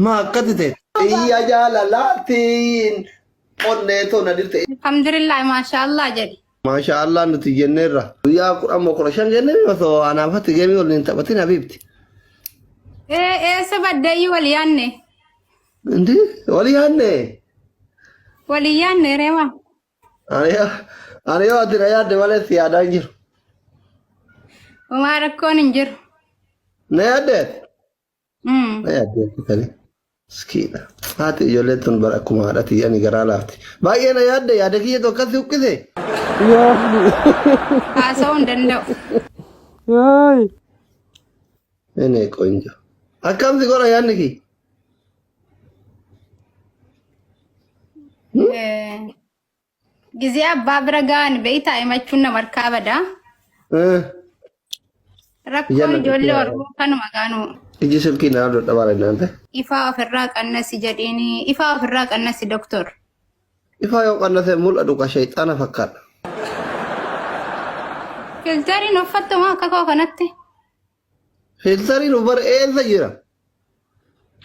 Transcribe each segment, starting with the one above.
Maa akkati ta'e? Xiyya jaalalaatiin onnee too na dirte. Alhamdulillah maashaallah jedhi. Maashaa Allah nuti jenneerra. Guyyaa 10 moo 15 jennee osoo anaafatti geemii waliin taphatin habiibti. Ee eessa baddeeyyuu wal yaanne? Indi wal yaanne. Wal yaanne reema. Ani yoo ati na yaadde malee si yaadaa hin jiru. Homaa rakkoon hin jiru. Na yaadde? Na yaadde akkasii. Miskiina. Haati ijoolleen tun bara akkuma haadha tiyyani garaa laafti. Baay'ee na yaadde yaada kiyyatu akkas huqqise. Haasa'uu hin danda'u. Yaay. Ene qoinjo. Akkam si godha yaadni kiyya? Gizee abbaa bira ga'an beektaa himachuun nama harkaa bada. Rakkoon Ijaan ijoollee dhufee Oromoo kanuma gaanu. Iji silkii naa dadhabaa jennaan ta'e. Ifaa ofirraa qannasi jedhiini ifaa ofirraa qannasi doktor. Ifaa yoo qannase mul'atu ka shayxaana fakkaata. Filtariin uffattuma akka koo kanatti. Filtariin bar eessa jira?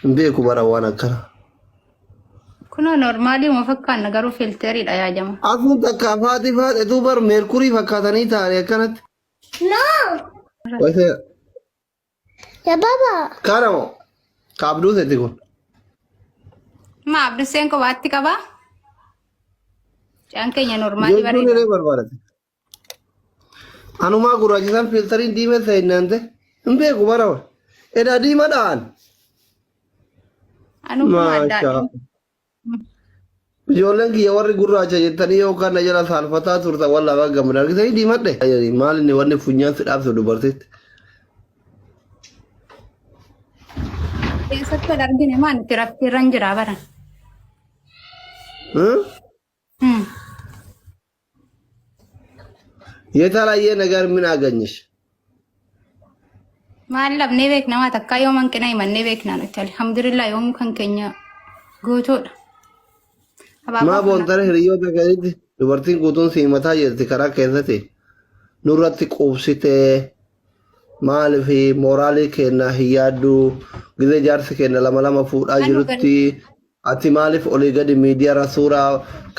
Hin beeku bara waan akkana. Kunoo normaalii uma fakkaanna garuu filteriidha yaajama. Afuun takka faati faaxetuu bar meerkurii fakkaatanii taa'anii akkanatti. No! Wayise Ya baba. kana moo? Ka abduu seeti kun. Ma Abduseen kophaatti qabaa? Caan keenya normaalii Jechuun bareeda. hiree barbaadate. Anumaa gurraachisan fiiltariin diimessa jennaan ta'e hin beeku bara wa. Edaa diimadhaan. Anuu kun Maashaa. addaadha. Ijoolleen kiyya warri gurraacha jettanii yookaan na jala saalfataa turtan wallaa baga gammada argitanii diimadhe. Maal inni wanni funyaan si dhaabsu dubartitti. Keessatti wal argine maa nuti rakkoo irra hin jiraa bara. Hmm? የተለየ ነገር ምን አገኘሽ? Maal dhabnee beekna waa takkaa yoo hanqina himannee beekna nuti alhamdulillah yoomuu kan keenya guutuudha. Maa Abaaboo kana boontare hiriyoota keetitti dubartiin guutuun si himataa jirti karaa keessatti nurratti quubsitee maaliif mooraalii keenya hin yaaddu gizee jaarsi keenya lama lama fuudhaa anu jirutti Ati maaliif olii gadi miidiyaarra suuraa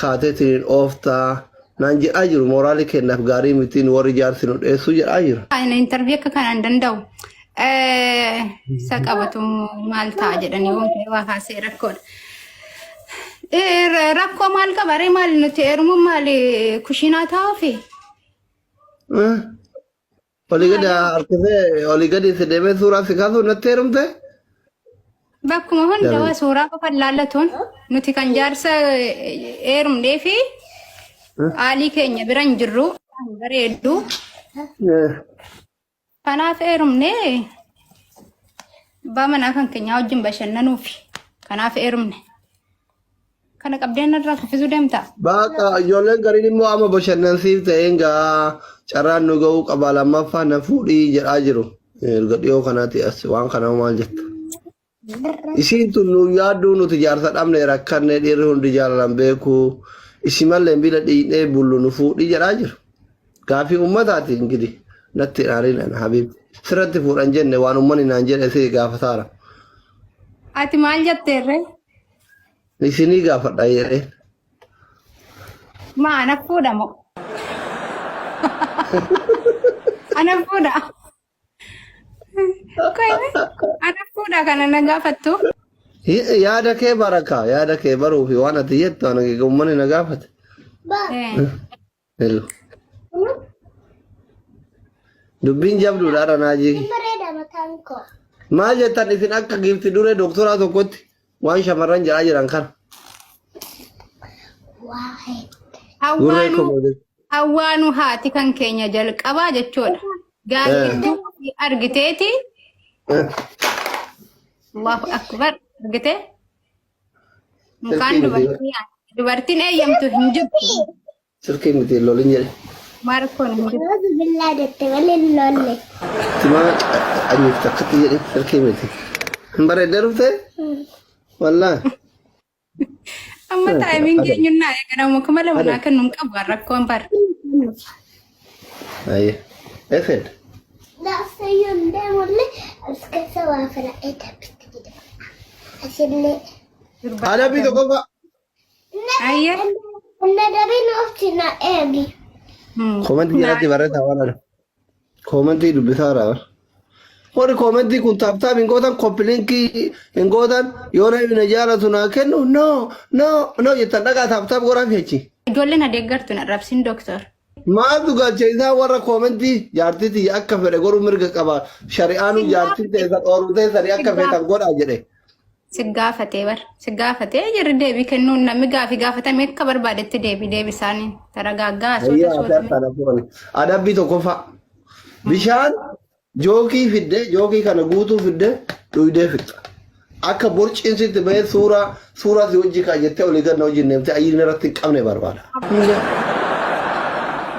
kaateetiin ooftaa naan jedhaa jiru mooraalii kennaaf gaarii mitiin warri jaarsi nu dheessuu jedhaa jiru. Ani intarvii akka kanaan danda'u. Isa qabatu maal ta'a jedhanii waan ta'e waa haasa'e rakkoodha. Rakkoo maal qaba ree maal nuti heerumuun maal kushiinaa taa'uufi? Olii gadi harkisee olii gadi si deemee suuraa si kaasuu natti heerumte? Bakkuma hundawa suuraa qofa laallatuun nuti kan jaarsa heerumnee fi haalii keenya bira hin jirru bareeddu. Kanaaf heerumnee abbaa manaa kan keenyaa wajjin bashannanuufi. Kanaaf heerumne. Kana qabdee narraa kuffisuu deemta. Baqa ijoolleen gariin immoo amma bashannansiif ta'een gaa carraan nu ga'uu qaba lammaffaa na fuudhii jedhaa jiru. Erga dhiyoo kanaati as waan kana maal jetta? Isiin tun nu yaadduu nuti jaarsa dhabne rakkanne dhiirri hundi jaalalan beeku. Isi mallee bila dhiinee bullu nu fuudhii jedhaa jiru. Gaafii uummataati ingidi natti hin aarin ana habiibti. Sirratti fuudhan jenne waan uummanni naan jedhe si gaafataara. Ati maal jetteerree? Isinii gaafadha jedhee. Ma ana fuudha moo? Ana fuudha. Ana fuudha kana na gaafattu. Yaada kee baraka yaada kee baruu fi waan ati jettu ana uummanni na gaafate. Hello. Dubbiin jabduudha har'a naajii. Hin bareeda mataan koo. Maal jettan isin akka giifti duree doktoraa tokkotti waan shamarran jedhaa jiran kana. Waa'ee. Gurree Hawwaanuu koo hawwaanuu haati kan keenya jalqabaa jechuudha. Gaaggidduu ofii argiteeti. Allahu akbar argitee. Mukaan Silkii miti. dubartii dubartiin eeyyamtu hin jirtu. Silkii miti lolin jedhe. Maarkoon hin jirtu. Roozi billaa jette malee hin lolle. Timaa qanyuuf takkatti jedhe silkii miti. Hin bareeddee dhuftee? Wallaa. Amma taa'imiin keenyunnaa eegalamu 2000 naa kennu hin qabu rakkoon bara. Ayyee. Eesseedha? Laafsayyuu hin deemullee as keessa waa filadhee taphitti jedhama. Asillee. Adabbii tokkoffaa. Ayyee. Inna dabiin oofti na eegi. Koomentii jalatti barreessaa waan adda. Koomentii dubbisaa jira. Warri koomentii kun tap tap hin gootan, copy linkii hin gootan, yoo namni na jaalatu naa kennu, no, no, no jettan. Dhaqaa tap tap godhaa fi achi. Ijoolleen adeeggartu na arrabsin, doctor. Maaltu galche isaa warra koomentii? Jaartii tiyya akka fedhe godhuu mirga qaba. Shari'aanuu jaartii teessan ooluu teessanii akka feetan godhaa jedhe. Si gaafatee bar. Si gaafatee jirri deebii kennuun, namni gaafii gaafatame akka barbaadetti deebii deebisaanii. Taragaaggaa soota Ayyaa soota. Kana fuudhani. Adabbii tokkoffaa. Bishaan jookii fidde, jookii kana guutuu fidde dhuydee fixxa. Akka borciin sitti bahee suuraa si hojii kaa jettee olii gad na wajjin deemtee ayyiin irratti hin qabne barbaada.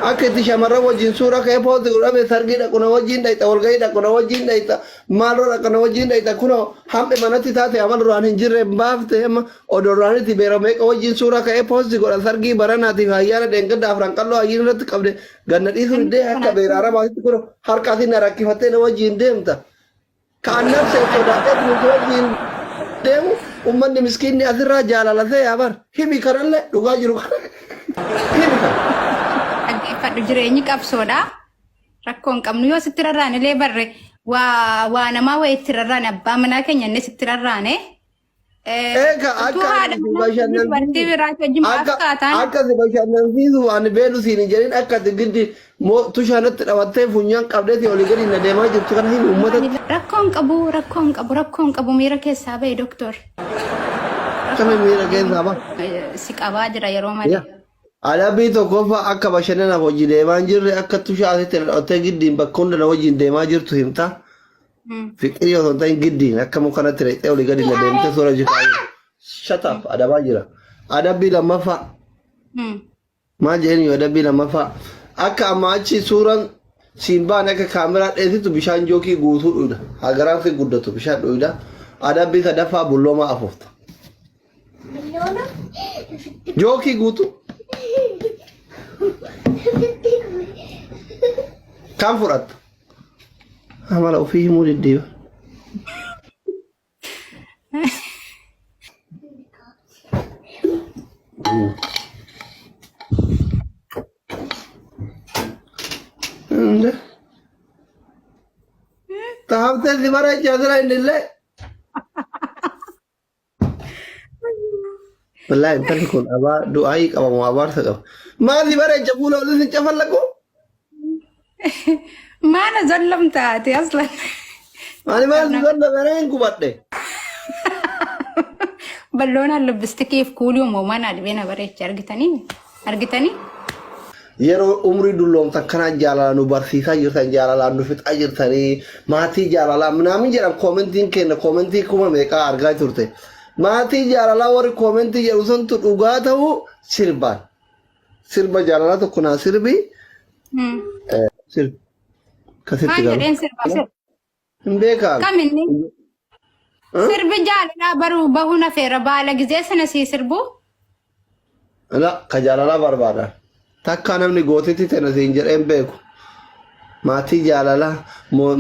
Akka itti shamarran wajjin suuraa ka'ee post godhame, sargii dhaqu na wajjin dhayxa, walgahii dhaqu na wajjin dhayxa, maaloo dhaqu na wajjin dhayxa, kunoo hambe manatti taate amal duraan hin jirre hin baafte. Amma odoo duraan itti beera meeqa wajjin suuraa ka'ee post godha, sargii baranaatiif ayyaana dheengadda afran qalloo ayyiin irratti qabde ganna dhiisuu diddee akka beera arabaatitti kunoo harkaatiin na rakkifattee na wajjin deemta. Kaan nafsee sodaatee nuti wajjin deemu, ummanni miskiinni asirraa jaalala seeyaa bar. Himi kanallee, dhugaa jiru kana himi kana. Dhaggeeffadhu, jireenyi qabsoodha. Rakkoo hin qabnu yoo sitti rarraane illee barre waa namaa wayii itti rarraane, abbaa manaa keenya inni sitti rarraane. Eega Utuu akka haadha ani si manaa dubartii bashannansiisu biraati wajjin maaf akka kaataan akka si bashannansiisu ani beelu siin hin jedhin, akka ati giddi tushaanatti dhawattee funyaan qabdeeti olii gadi na deemaa jirtu kana himi uummatatti. Rakkoo hin qabu, rakkoo hin qabu, rakkoo hin qabu, miira keessaa bahe, doctor. Akkami miira keessaa ba? Si qabaa jira yeroo malee. Yaa. Adabbii tokkoffaa, akka bashannanaaf hojii deemaa hin jirre, akka tushaa asitti na dhawattee giddiin bakka hunda na wajjin deemaa jirtu himta. Fiqirii osoo hin ta'in giddiin akka mukanatti reexee olii gadi na deemtee suura jikaa jiru. Shut up, adabaa jira. Adabbii lammaffaa. Maal jedhani yoo adabbii lammaffaa? Akka amma achi suuraan siin baane, akka kaameraa dheessitu bishaan jookii guutuu dhuyda. Hagaraan si guddatu bishaan dhuyda. Adabbii sadaffaa, bulloomaa afuufta. Biliyoona. Jookii guutuu. Kan fudhatta. Amala ofii himuu diddiiba. Inde. Tahaftee si bara jira inni illee. Wallaahi intalli kun abaa du'aayii qaba moo abaarsa qaba? Maal si bareecha, fuula olis hin cafallaqu? Maana zallam taate aslan. Ani maal si godha garee hin gubadhe. Balloonaan lippistikiif kuulii uumamaan adibee na bareecha, argitanii? Argitanii? Yeroo umrii dulloomtan kanaan jaalala nu barsiisaa jirtan, jaalalaan nu fixaa jirtanii, maatii jaalalaa minaamin jedhan. Koomentiin kenna koomentii kuma meeqaa argaa turte. Maatii jaalalaa warri koomentii jedhu santu dhugaa ta'uu sirbaan. Sirba jaalalaa tokko naa sirbi. Sirbi. Kasitti Maal galu. jedheen sirba? Hin beekaan. Kam inni? Sirbi jaalalaa baruu bahuu nafeera baala gizee sana sii sirbu. La ka jaalalaa barbaadan. Takka namni gootitti tana siin jedheen beeku. Maatii jaalalaa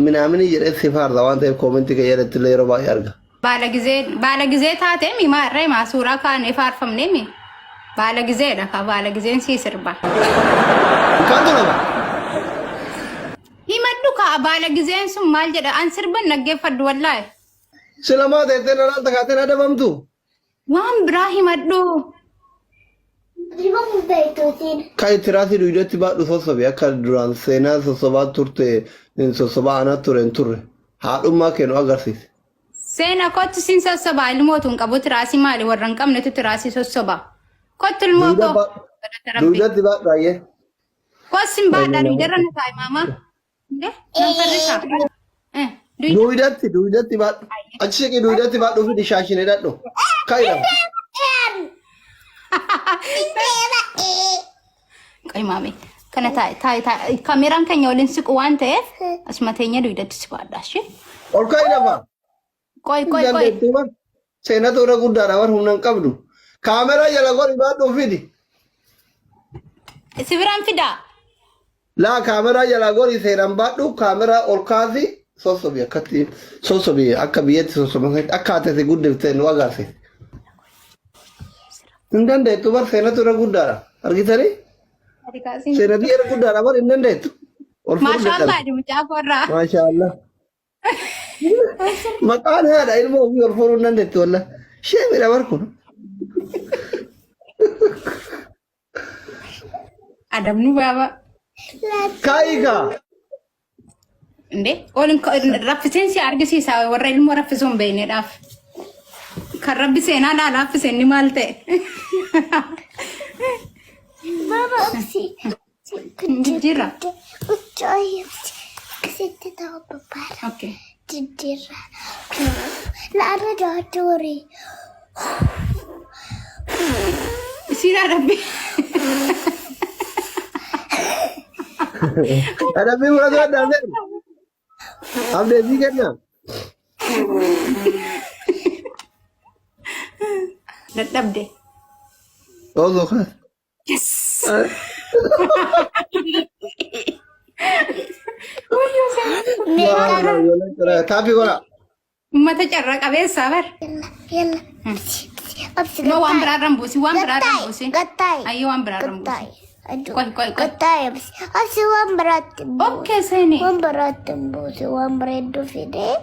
minaaminii jedhee si faarsa waan ta'eef koomentii kee jalatti illee yeroo baay'ee arga. Baala gizee, baala gizee taatee mi maarree maa suuraa kaanee faarfamnee mi? Baala gizeedha ka baala gizeen sii sirba. Kan lafa. Himadhu ka baala gizeen sun maal jedha, an sirban dhaggeeffadhu wallaahi. Silamaa teessee na laalta kaateen adabamtu. Waan biraa himadhu. Dibamu beektuutiin. Kan itti raasii duudatti baadhu sossobe, akka duraan seenaa sossobaa turte sossobaa anaa ture hin turre. Haadhummaa kee nu agarsiise. Seena kottu sin sossobaa, ilmootu hin qabu, tiraasii maali, warra hin qabnetu tiraasii sossoba. Kottu ilmoo Duuda koo. baadhu. Galata Rabbi. Duudatti baadhu ayyee. Kossin baadhaa, duudarra na taa'i maamaa. Inde nan farrisaa. Eh, duuda. Duudatti duudatti baadhu. Achi siqii duudatti baadhu fi dishaashin hidhadhu. Ka'i lafa. Qoy maami. Kana taa'i, taa'i, taa'i. Kaameraan keenya waliin siqu waan ta'eef asuma teenya duudatti si baadhaa ishee. Ol ka'i lafa. Qoy, qoy, qoy. Dandeettii bar. Seenatu irra guddaadha bar, humna hin qabdu. Kaameraa jala godhi baadhu fidi. Si biraan fidaa. Laa, kaameraa jala godhi, seeraan baadhu, kaameraa ol kaasi. Sossobi akkatti sossobi akka biyyatti sossoban sanitti akka ati ati guddiftee nu agarsiisi. Hin dandeettu bar seenatu irra guddaadha. Argitanii? Ati kaasiin. Seenatu irra guddaadha bar hin dandeettu. Ol fuudhu Maashaallah dadhabe. jedhi mucaa koorraa. Maashaallah. Maqaan haadha ilma ofii ol fuudhuu hin dandeettu wallah. Sheemidha bar kun. Adabnu baaba. Kaa'i kaa. Indee ol raffiseen si argisiisa warra ilmoo raffisuu hin beeknedhaaf. Kan rabbi seenaa dhaa laaffise inni maal ta'e? Baba obsi. Jijjiirra. Akkasitti ta'uu barbaada. Okay. Jijjiirra. Laara doodoori. Isiin adabbi. Adabbii muratu adda abdeen. Abdee sii kenna. Dadhabde. Osoo kaas. Yes! Wayyoo seenaa. Taappii godha. Uummata carraa qabeessaa bar. Yalla, yalla. Obsi No waan biraarra hin buusin, waan biraarra hin buusin. Gattaa'e. Ayyee waan biraarra hin buusin. Gattaa'e. Qoy, qoy, qoy. Gattaa'e obsi. Obsi waan biraatti hin buusi. Okay seeni. Waan biraatti hin buusi. Waan bareedduu fidee.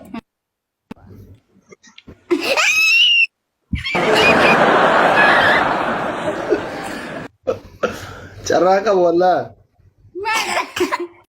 Carraa qabu wallaahi.